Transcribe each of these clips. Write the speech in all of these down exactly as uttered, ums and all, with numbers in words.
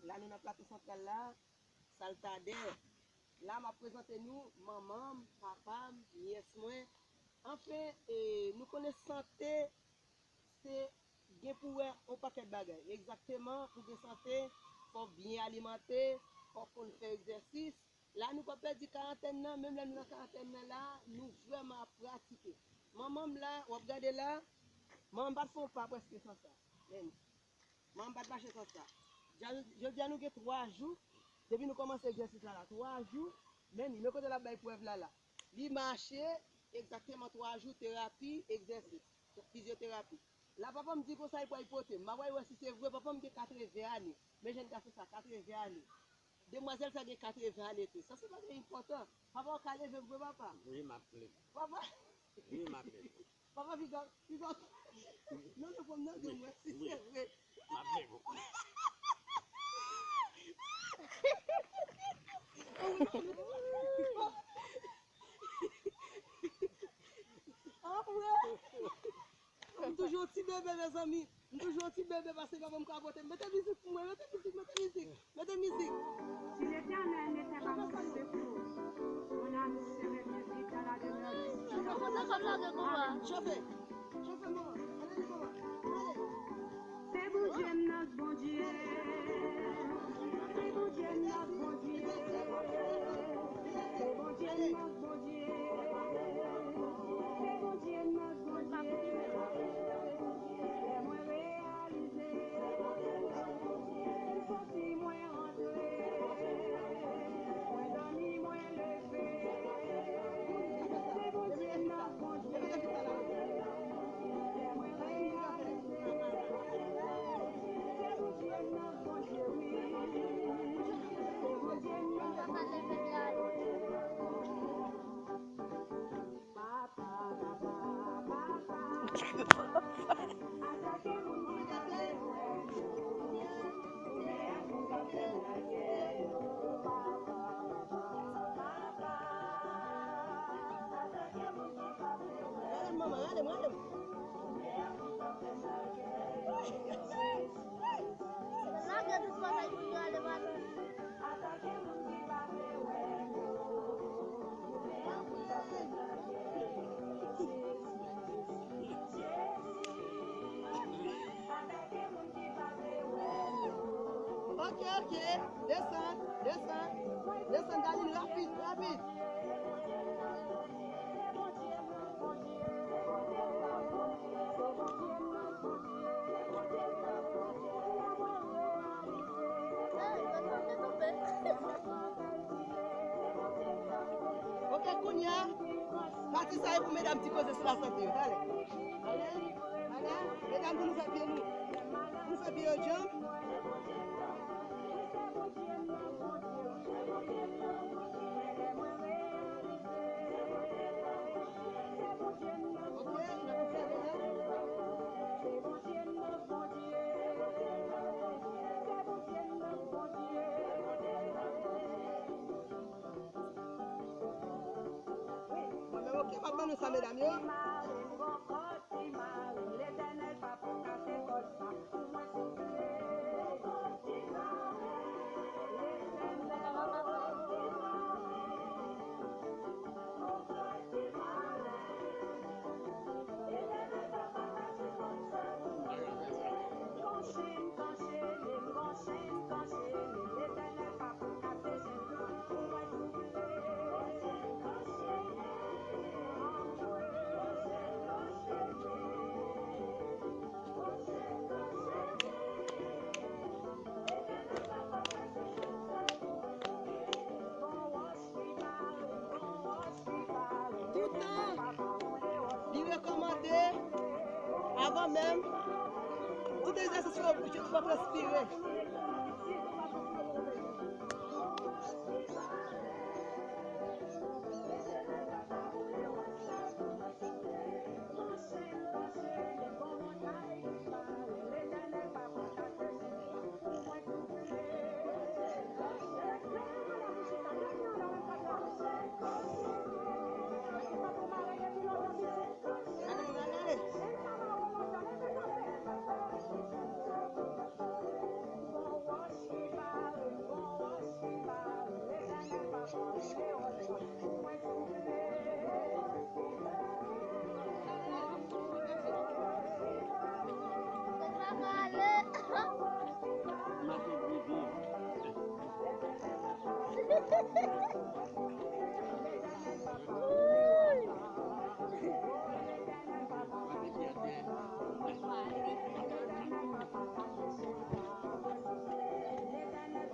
La nou nan Plato Santral la, Saltadè. La m ap prezante nou manman m, papa m, nyès mwen. Anfen, e, nou konnen sante se gen pou wè yon pakèt bagay. Egzakteman, pou gen sante, fò w byen alimante, fò w konn fè egzèsis. La nou pa pèdi karantèn nan, menm lè nou nan karantèn nan la, nou vrèman ap pratike. Manman m la, w ap gade la, manman m pa t fè yon pa prèske san sa. Men, manman m pa t mache san sa. Jodi a nou gen twa jou, depi nou kòmanse egzèsis la la, twa jou, men men kote l ap bay prèv la la. Li mache, egzakteman twa jou, terapi, egzèsis, fizyoterapi. La papa m di konsa li pral pote m. M ap wè si se vre, papa m gen katreven ane. Men jèn gason sa, katreven ane. Demwazèl sa gen katreven ane tou. Sa se bagay enpòtan. Papa ou ka leve m vre papa? Wi, m ap leve. Papa, wi, m ap leve. Papa piga, piga. Non, non, fò m nan di mwen si se vre. M ap leve. Ah, vre? M toujou yon ti bebe, mezanmi. M toujou yon ti bebe, paske papa m ka pote m. Mete mizik pou mwen, mete mizik, mete mizik, mete mizik. Si l'Éternel n'était pas mon secours, mon âme serait bien vite dans la demeure du Seigneur. Chofe, chofe, manman. Ale, manman. Ale. Se Bondye m nan k Bondye. Se Bondye m nan k Bondye. Se Bondye m nan k Bondye. Se Bondye m nan k Bondye. Lè mwen reyalize, m santi mwen rantre. Mwen dòmi, mwen leve. Se Bondye m nan k Bondye. Rale m, manman, rale m, rale m. Lage tout bagay pou yo ale, madanm. Ok, ok. Desann, desann. Desann, Daline, rapid, rapid. Ok, kounye a, pati sa e pou medam ti koze sou lasante yo. Talè. Ale, ale, medam, pou nou fè pye nou. Pou nou fè pye yo djanm. Ok, n ap obsève la. Mwen menm, ok, m ap ban nou sa, medam yo. Toutan, li rekòmande, avan menm, tout egzèsis yo, pou w pa transpire.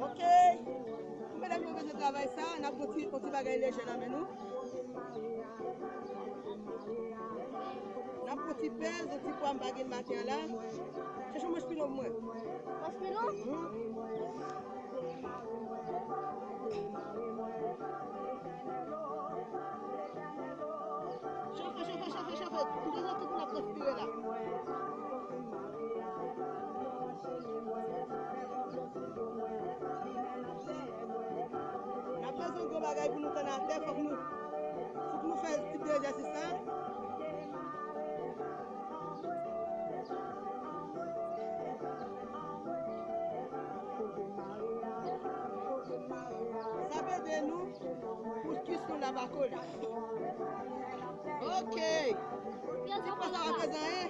Ok. Medam yo bezwen travay sa, n ap pran ti, pran ti bagay lejè nan men nou. N ap pran ti pèz, yon ti pwa m pa gen maten an la. Chèche yon manch pilon pou mwen. Manch pilon? Mhm. Chofe, chofe, chofe, chofe. M bezwen tout moun ap transpire la. N ap bezwen gwo bagay pou nou tann atè, fòk nou, fòk nou fè tip de egzèsis sa. Sa ap ede nou pou kis nou la pa kole. Ok. Ti pwa sa pa peze anyen.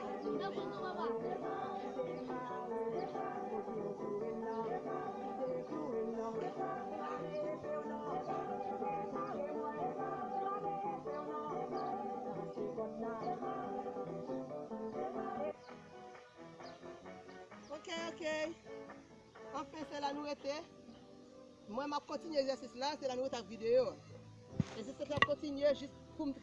Ok, ok. Anfen, se la nou rete. Mwen, m ap kontinye egzèsis la, se la nou rete ak videyo a. Egzèsis la ap kontinye jis pou m